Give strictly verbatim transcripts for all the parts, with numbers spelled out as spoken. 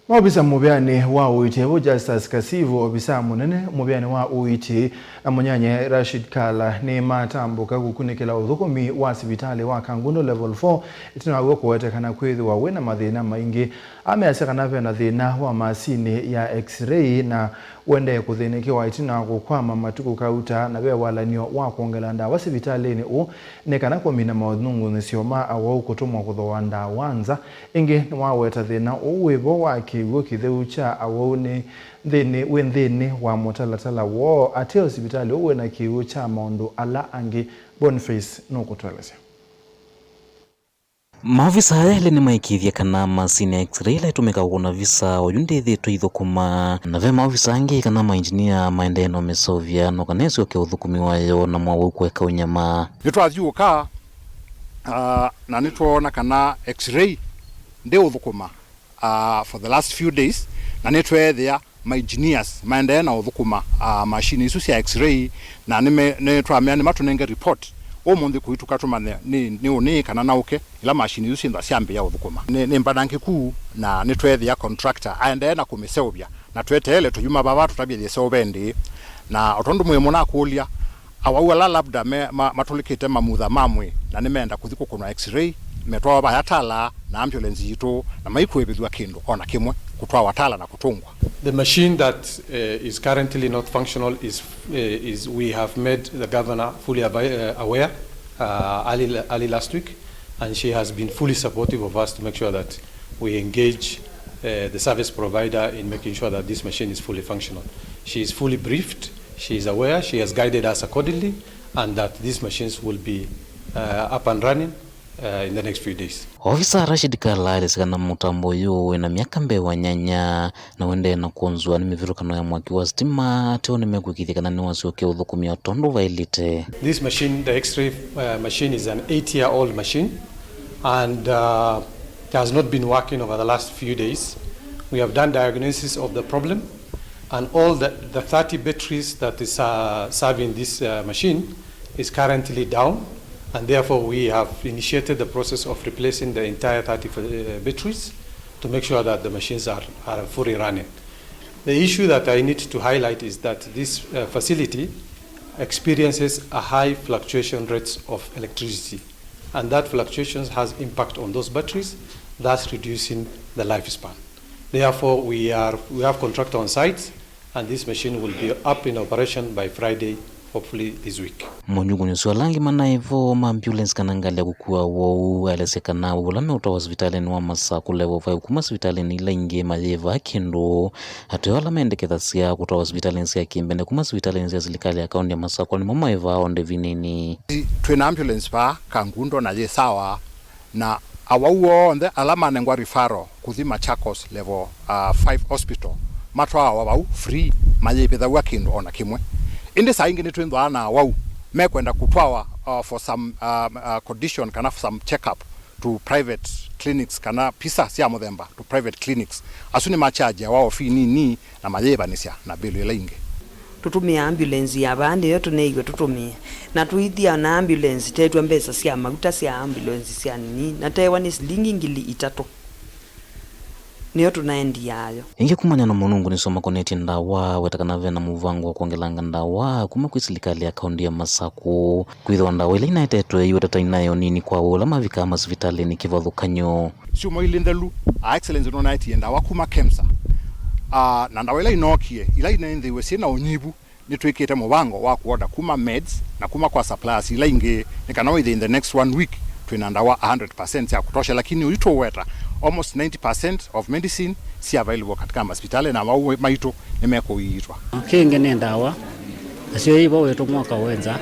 Maovisa mũvĩanĩ wa ũiiti, evo Justus Kasivu, ovisa mũnene mũvĩanĩ wa ũiiti, na mũnyanya Rashid Kala nĩmatambũka kũkunĩkĩla ũthũkũmi wa sivitalĩ wa Kangundo Level four ĩtina wa w'o kũwetekana kwĩthĩwa wĩna mathĩna maingĩ. Ameasya kana vena thĩna wa masinĩ ya X-ray na ũendee kũthĩnĩkĩwa ĩtina wa kũkwama matukũ kauta, na ve walany'o wa kwongela ndawa sivitalĩnĩ ũũ nĩ kana kũmina maũnungunĩsyo ma awau kũtũmwa kũthooa ndawa nza. Ĩngĩ nĩwaweta thĩna ũũ wĩvo wa kĩw'ũ kĩtheu kya awau nĩ nthĩnĩ, wĩ nthĩnĩ wa mũtalatala woo, ateo sivitalĩ ũũ wĩna kĩw'ũ kya maũndũ ala angĩ. Boniface nũkũtũelesya. Maovisa aya elĩ nĩmaĩkĩĩthye kana masinĩ ya X-ray ĩla ĩtũmĩkaa kũkũna visa oyu ndĩthĩĩtwe ĩithũkũma, na ve maovisa angĩ kana mainjinia maendee na ũmĩseũvya no kana ĩsyoke ũthũkũmi wayo na mwawau kũeka ũnyama. Nĩtwathyũũka, ah, na nĩtwoona kana X-ray ndĩũthũkũma, ah, for the last few days, na nĩtweethĩa ma engineers maendee na ũthũkũma, ah, machine isu sya X-ray, na nĩme-, nĩtwamea nĩmatũnenge report ũmũnthĩ kũituka tũmanye nĩ, nĩ ũnĩĩ kana naũke ila machine isu syĩthwa syambĩĩa ũthũkũma. Nĩ, nĩ mbanangĩku, na nĩtweethĩa contractor aendee na kũmĩseũvya, na tweteele tũyuma vava tũtavye yĩseũve ndĩĩ. Na o tondũ mwĩ mũnakũlya, awau ala labda me, ma, matũlĩkĩte mamutha ma mwĩĩ na nĩmeenda kũthi kũkũnwa X-ray, metwawa vaya Tala na ambulance yitũ, na maikũĩvĩthw'a kĩndũ o na kĩmwe, kũtwawa Tala na kũtũngwa. The machine that, uh, is currently not functional is, uh, is we have made the governor fully avi-, uh, aware, uh, early, early last week, and she has been fully supportive of us to make sure that we engage, uh, the service provider in making sure that this machine is fully functional. She is fully briefed, she is aware, she has guided us accordingly, and that these machines will be, uh, up and running, uh, in the next few days. Ovisa Rashid Kala aelesya kana mũtambo ũyũ wĩna myaka mbee wa nyanya na ũendee na kwonzwa nĩ mĩvĩtũkano ya mwaki wa sitima, ateo nĩmekwĩkĩĩthya kana nĩwasyoka ũthũkũmi o tondũ vaĩlĩte. This machine, the X-ray, uh, machine, is an eight-year-old machine and, uh, it has not been working over the last few days. We have done diagnosis of the problem and all the, the thirty batteries that is, uh, serving this, uh, machine is currently down, and therefore we have initiated the process of replacing the entire thirty, uh, batteries to make sure that the machines are, are fully running. The issue that I need to highlight is that this, uh, facility experiences a high fluctuation rates of electricity, and that fluctuations has impact on those batteries, thus reducing the lifespan. Therefore, we are, we have contractor on site, and this machine will be up in operation by Friday, hopefully this week. Monyungunĩsyo ala angĩ manaĩ vo ma ambulance kana ngalĩ ya kũkua awau aelesya kana awau ala meũtwawa sivitalĩnĩ wa Masakũ Level five kuma sivitalĩnĩ ila ingĩ mayĩvaa kĩndũ. Ateo ala mendekethasya kũtwawa sivitalĩnĩ sya kĩmbene kuma sivitalĩnĩ sya silikalĩ ya kaũntĩ ya Masakũ nĩmo maĩvaa o ndĩvi nini. Twĩ na ambulance vaa Kangundo na yĩ sawa. Na awau onthe ala manengwa referral kũthi Machakos Level, uh, five Hospital matwaawa vau free, mayĩvĩthaw'a kĩndũ o na kĩmwe. Ĩndĩ saa ingĩ nĩtwĩthwaa na awau mekwenda kũtwawa, uh, for some, uh, uh, condition kana for some check up to private clinics kana visa sya mũthemba to private clinics. Asu nĩmachargeawa o fee nini na mayĩĩvanĩsya na bill ĩla ingĩ. Tũtũmĩaa ambulance ya vaa nĩyo tũneeiwe tũtũmĩe, na tũithia na ambulance tetw'a mbesa sya mauta sya ambulance sya nini, na tewa nĩ silingi ngili itatũ. Nĩyo tũnaendiaayo. Ĩngĩ kumany'a na mũnungu nĩsyo makonetye ndawa, weta kana ve na mũvango wa kwongelanga ndawa kuma kwĩ silikalĩ ya kaũntĩ ya Masakũ. Kwĩthĩwa ndawa ila inaetetwe iweta ta inaĩ o nini kwa ũla mavikaa masivitalĩnĩ kĩvathũkany'o. Syumwa ilĩ nthelu, Her Excellency nũnaetie ndawa kuma KEMSA. Ah, na ndawa ila inookie, ila inaenthĩiwe syĩ na ũnyivu, nĩtwĩkĩte mũvango wa kũorder kuma meds na kuma kwa suppliers ila ingĩ, nĩ kana wĩthĩe in the next one week twĩ na ndawa a hundred percent sya kũtosha, lakini ũyu tũweta almost ninety percent of medicine si available katika masivitalĩ, na awau maitũ nĩmekũiitwa. Kĩngĩ nĩ ndawa, nasyo ivo wĩtũ mwaka wenza,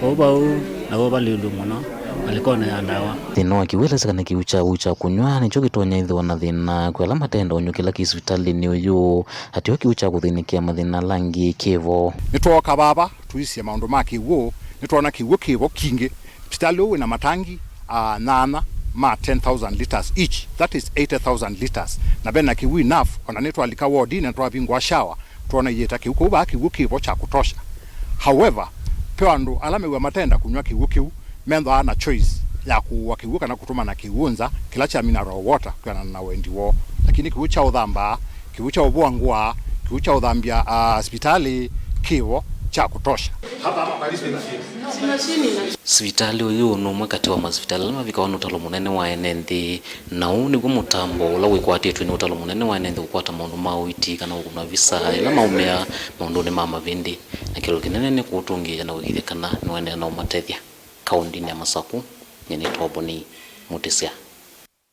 kũu vau naw'o valilu mũno malikonĩ ya ndawa. Thĩna wa kĩw'ũ ĩlesya kana kĩw'ũ kya ũu kya kũnyw'a nĩkyo kĩtonya ĩthĩwa na thĩna kwĩ ala matenda ũnyũkĩla kĩ sivitalĩnĩ ũyũ, ateo kĩw'ũ kya kũthĩnĩkĩa mathĩna ala angĩ kĩvo. Nĩtwooka vava tũisye maũndũ ma kĩw'ũ, nĩtwona kĩw'ũ kĩvo kingĩ. Sivitalĩ ũũ wĩna matangi, ah, nyanya ma ten thousand litres each, that is eighty thousand litres, na vena kĩw'ũ enough. Ona nĩtwalika wodinĩ na twavingũa shower, twona iĩta kĩw'ũ kũu vaa, kĩw'ũ kĩvo kya kũtosha. However, ve andũ ala mew'a matenda kũnyw'a kĩw'ũ kĩu, methwaa na choice ya kũua kĩw'ũ kana kũtũmana kĩw'ũ nza kĩla kya mineral water kwĩanana na wendi woo. Lakini kĩw'ũ kya ũthambaa, kĩw'ũ kya ũvũa ngũa, kĩw'ũ kya ũthambya, ah, sivitalĩ kĩvo kya kũtosha. Sivitalĩ ũyũ nĩ ũmwe katĩ wa masivitalĩ ala mavikawa nĩ ũtalo mũnene wa ene nthĩ, na ũũ nĩw'o mũtambo ũla wĩkwatĩtw'e nĩ ũtalo mũnene wa ene nthĩ kũkwata maũndũ ma ũiiti kana ũkũna visa ĩla maũmĩaa maũndũnĩ ma mavĩndĩ, na kĩndũ kĩnene nĩ kũũtũngĩĩa na kũĩkĩĩthya kana nĩwaendeea na ũmatethya. Kaũndĩnĩ ya Masaku, nyie nĩtawa Boni Mutisya.